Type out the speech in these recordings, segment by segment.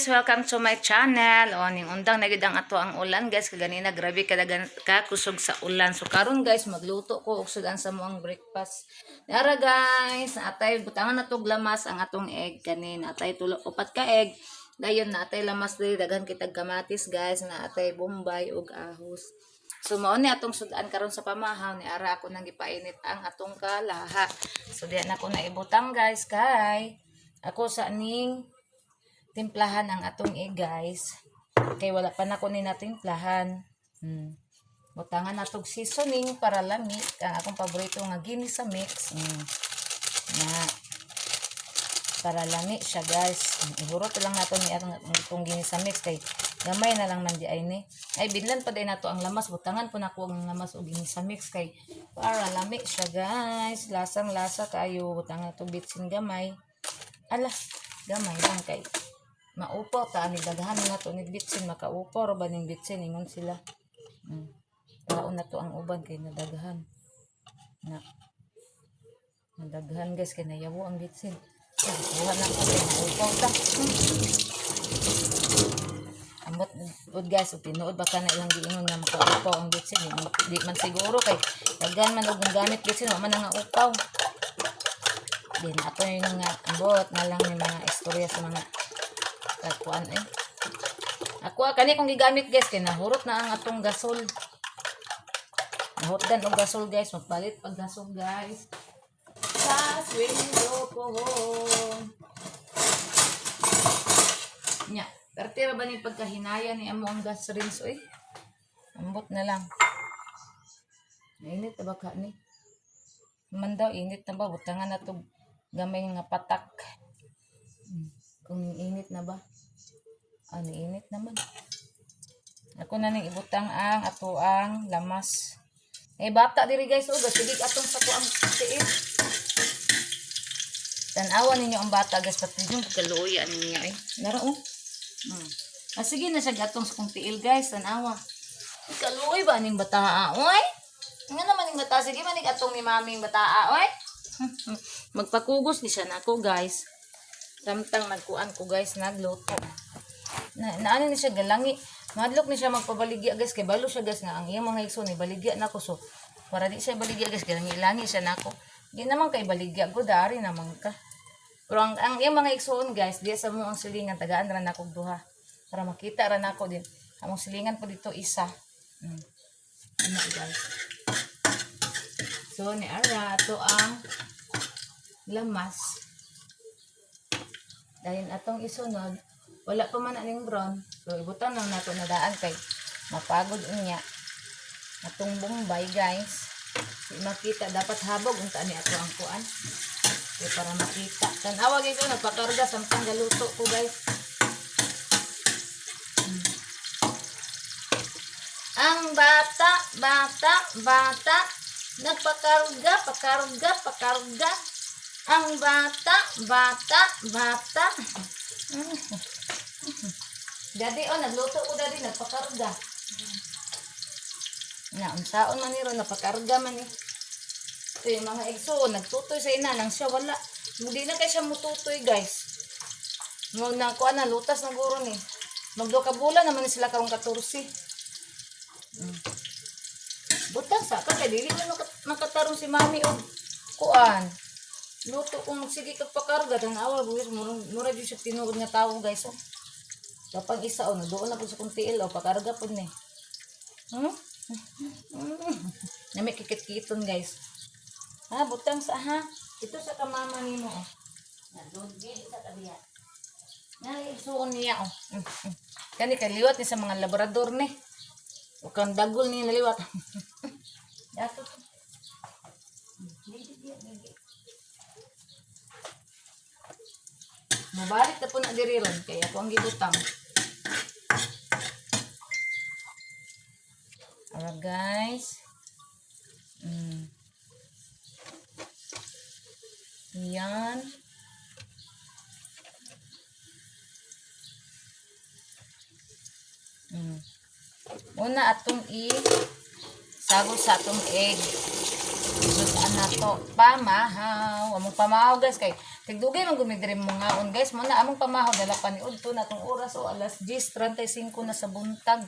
Guys! Welcome to my channel. O, ning undang na gid ang ato ang ulan, guys. Kaganina grabe kadagan kakusog sa ulan. So karon, guys, magluto ko og sudan sa mo ang breakfast. Nara, guys, atay butangan na tog lamas ang atong egg kanin. Atay tulo upat ka egg. Dayon na atay lamas diri, daghan kitag kamatis, guys, na atay bombay ug ahos. So mao ni atong sudan karon sa pamahaw. Ni ara ako nang gipainit ang atong kalaha. So diyan ako na ibutang, guys, kay ako sa ning timplahan ang atong egg, guys. Kay wala pa nako ni natimplahan. Butangan natog seasoning para lami. Ang akong paborito nga ginisa mix. Na para lami siya, guys. Ihurot lang nato ni ang itong ginisa mix kay gamay na lang man di ay ni. Ay, binlan pa din nato ang lamas. Butangan po nako ang lamas og ginisa mix kay para lami siya, guys. Lasang lasa kayo. Butangan nato bitsin gamay. Ala, gamay lang kay maupaw ta ani, daghan na to ni bitsin, makaupaw ra ba ning bitsin, ingon sila. Kaon na to ang uban kay nadaghan. Na. Nadaghan, guys, kay nayawo ang bitsin. Ay, kuha na ko kay maupaw ta. Ambot ud, guys, ug tinuod baka na ilang giingon nga makaupaw ang bitsin. Di man siguro kay daghan man og gamit bitsin, wa man na nga upaw. Di na ato yung nga ambot na lang ni mga istorya sa mga kakuan eh. Ako ah, kani kong gigamit, guys, kay nahurot na ang atong gasol. Nahurot og gasol, guys, magpalit pag gasol, guys. Sa sweldo ko. Nya, perti ra ba ni pagkahinaya ni amo ang gas rinse oy? Ambot na lang. Init na ba ka ni? Man daw, init na ba? Butangan na to gamay nga patak. Kung init na ba? Ano, init naman. Ako na ning ibutang ang ato ang lamas. Eh, bata diri, guys, oh, sige atong sa kuang tiil. Tan-awa ninyo ang bata, guys, pati yung pagkaluya ninyo eh. Nara oh. Ah, sige na siya gatong sa kong tiil, guys, tan-awa. Kaluoy ba ning bata, oy? Nga naman ning bata, sige manig atong ni maming bata, oy. Magpakugos ni siya nako, guys. Samtang nagkuan ko, guys, nagluto. Na naano ni siya galangi. Madlok ni siya magpabaligya, guys, kay balo siya, guys, nga ang iyang mga igsoon ni baligya nako, so para di siya baligya, guys, galangi-langi siya nako. Di naman kay baligya ko dari naman ka. Pero ang iyang mga igsoon, guys, di sa mo ang silingan, tagaan ra nako duha para makita ra nako din. Among silingan po dito isa. Ano, guys? So ni ara ato ang lamas. Dahil atong isunod, wala pa man aning brown. So ibutan lang nato na daan kay mapagod unya. Atong bombay, guys. Di makita, dapat habog unta ni ato ang kuan. Kay para makita. Tan-awa gyud ko nagpakarga samtang galuto ko, guys. Ang bata, bata, bata, nagpakarga, pakarga, pakarga. Ang bata, bata, bata. Daddy, oh, nagluto ko, daddy, nagpakarga. Na, unsaon man ni ron, napakarga man eh. Ito yung mga igsoon, nagtutoy sa ina, nang siya wala. Hindi na kay siya mututoy, guys. Mag na, kuha na, lutas na guro ni. Magduha ka bulan naman ni sila karong 14. Butang sa ka, kay dili man makatarong si mami og kuan. Luto kung sige kag pakarga, tan-awa, guys, mura, mura jud siya tinuod nga tawo, guys, oh. Kapag isa, oh, doon na po sa kong tiil, oh, pakarga po ni. Nami kikit-kiton, guys. Ha, butang sa ha. Ito sa kamama nimo, oh. Na doon sa tabiya. Na isuon niya, oh. Kani kay liwat ni sa mga labrador ni. O kang dagol ni naliwat. Dato. Dili, dili. Mubalik na po na diri ron kay ako ang gibutang. Alright, guys. Yan. Una atong i sago sa atong egg. Sudan na to. Pamahaw. Among pamahaw, guys, kay Tigdugay man gumi diri mo ngaon, guys. Mo na among pamahaw dala pa ni udto na tong oras o alas 10:35 na sa buntag.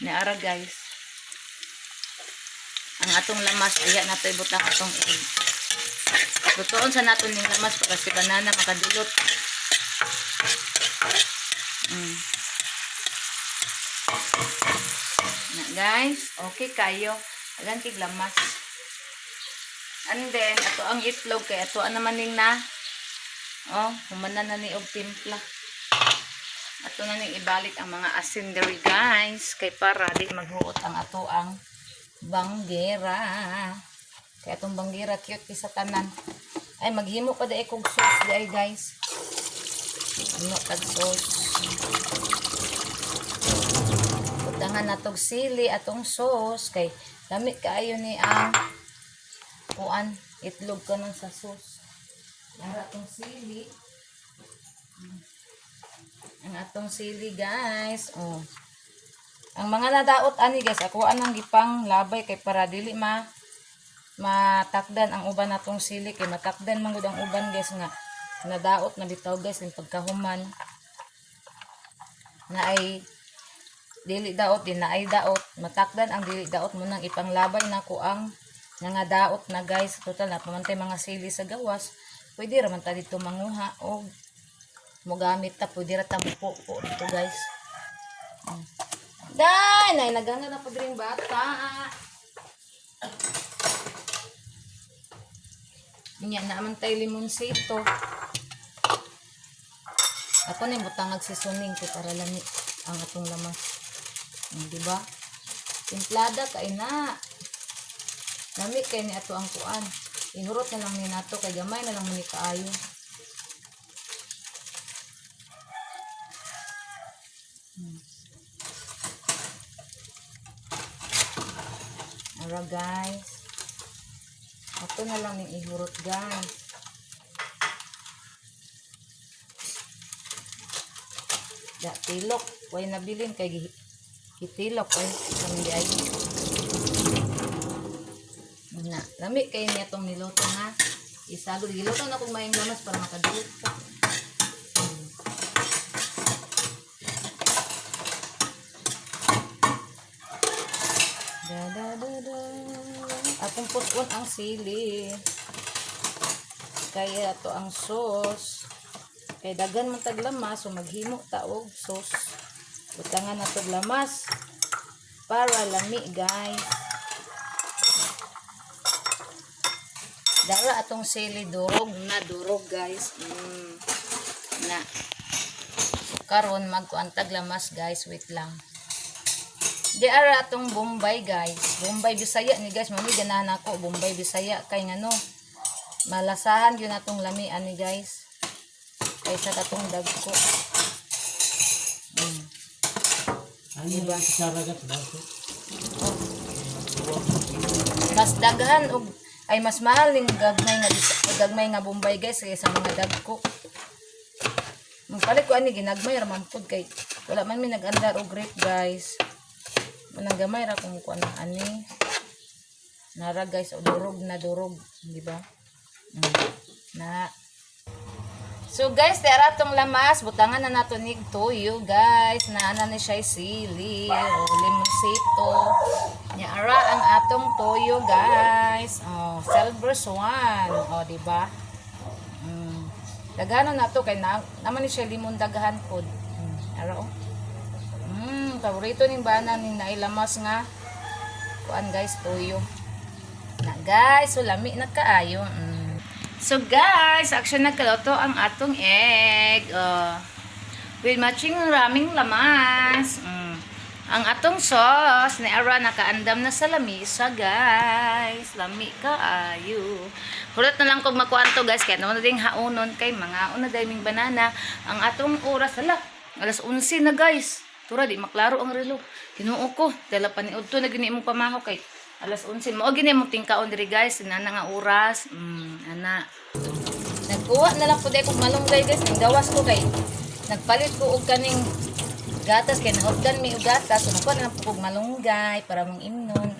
Niara, guys. Ang atong lamas aya nato ibutang atong egg. Lutoon sa naton ning lamas para si banana makadulot. Na guys, okay kayo. Agan kig lamas. And then ato ang itlog kay ato naman ning na. Oh, humana na ni og timpla. Ato na ning ibalik ang mga asin diri, guys, kay para di maghuot ang ato ang banggera. Kay atong banggera cute kay sa tanan. Ay, maghimo pa dai kog sauce di ay, guys. Himo tag sauce. Butangan natog sili atong sauce kay lami kaayo ni ang kuan itlog kanon sa sauce. Ang atong sili. Ang atong sili, guys. Oh. Ang mga nadaot ani, guys, ako anang gipang labay kay para dili ma matakdan ang uban natong sili kay matakdan man gud ang uban, guys, nga nadaot na bitaw, guys, ning pagkahuman na ay dili daot din na ay daot matakdan ang dili daot mo nang ipanglabay nako ang nga daot na, guys. Total na pamantay mga sili sa gawas, pwede ra man ta dito manguha og mogamit ta, pwede ra ta mupo po dito, guys. Day, nay naganga na po diri bata. Nya naman tay limonsito. Ako na yung butangag seasoning ko para lami ang atong lamas. Di ba? Timplada kay na. Lami kay ni ato ang kuan. Ihurot na lang ni nato kay gamay na lang ni kaayo. Ara, guys. Ato na lang ning ihurot, guys. Da tilok, way nabilin kay gitilok ay kami di ay. Na, lami kay niya tong niluto nga. Isagod giluto na kung maayong lamas para makadulot ka. Da da da da. Atong put-on ang sili. Kaya ato ang sauce. Kay daghan man tag lamas, so maghimo ta og sauce. Butangan nato og lamas para lami, guys. Dara atong sili durog na durog, guys. Na. Karon magkuan tag lamas, guys, wait lang. Di ara atong Bombay, guys. Bombay Bisaya ni, guys, mami ganahan ako Bombay Bisaya kay ngano malasahan yun atong lami ani, guys. Kaysa katong dagko. Ano ba? Saragat ba? Mas daghan og ay mas mahal ning gagmay nga gagmay nga Bombay, guys, kaysa mga dagko. Magpalit ko ani ginagmay ra man pud kay wala man mi nag-andar og grape, guys. Manang gamay ra kung kuan ani. Nara, guys, o durog na durog, di ba? Na. So guys, tara atong lamas, butangan na nato ni toyo, guys. Naana ni siya sili o limonsito. Nya ara ang atong toyo, guys. Oh, silver swan. Oh, di ba? Daghanon nato kay na, naman ni siya limon daghan pod. Ara oh. Paborito ning bana ning nailamas nga kuan, guys, toyo. Na guys, so lami na kaayo. So guys, action nagkaluto ang atong egg. Oh. With matching raming lamas. Ang atong sauce ni ara nakaandam na sa lamisa, guys. Lami kaayo. Hurot na lang kog makuan to, guys, kaya naman na ding haonon kay mga una daming banana. Ang atong oras hala, alas 11 na, guys. Tura di maklaro ang relo. Tinuo ko, dala pa ni udto na gini imong pamahaw kay alas 11. Mao gini imong tingkaon diri, guys, inana nga oras. Ana. Nagkuha na lang po dahil kong malunggay, guys. Ning gawas ko kay nagpalit ko og kaning gatas kay naupdan mi og gatas. So nagkuha na lang po kog malunggay para mong imnon.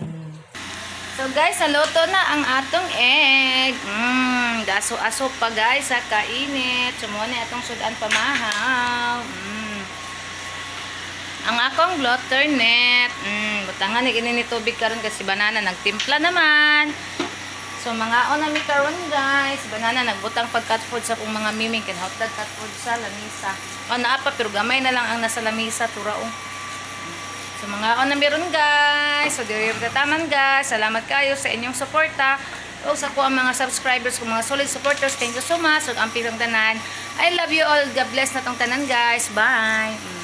So guys, naluto na ang atong egg. Aso-aso pa, guys, sa kainit. So mao na atong sudan pamahaw. Ang akong net. Butangan ni kini ni tubig karon kasi banana nagtimpla naman. So mga na mi karon, guys. Banana nagbutang pag cat food sa akong mga miming kan hotdog cat food sa lamisa. O naa pa pero gamay na lang ang nasa lamisa turao. So mga na meron, guys. So diri taman, guys. Salamat kayo sa inyong suporta. O sa ko ang mga subscribers ko, mga solid supporters. Thank you so much. Ug ang pirang tanan. I love you all. God bless na tong tanan, guys. Bye.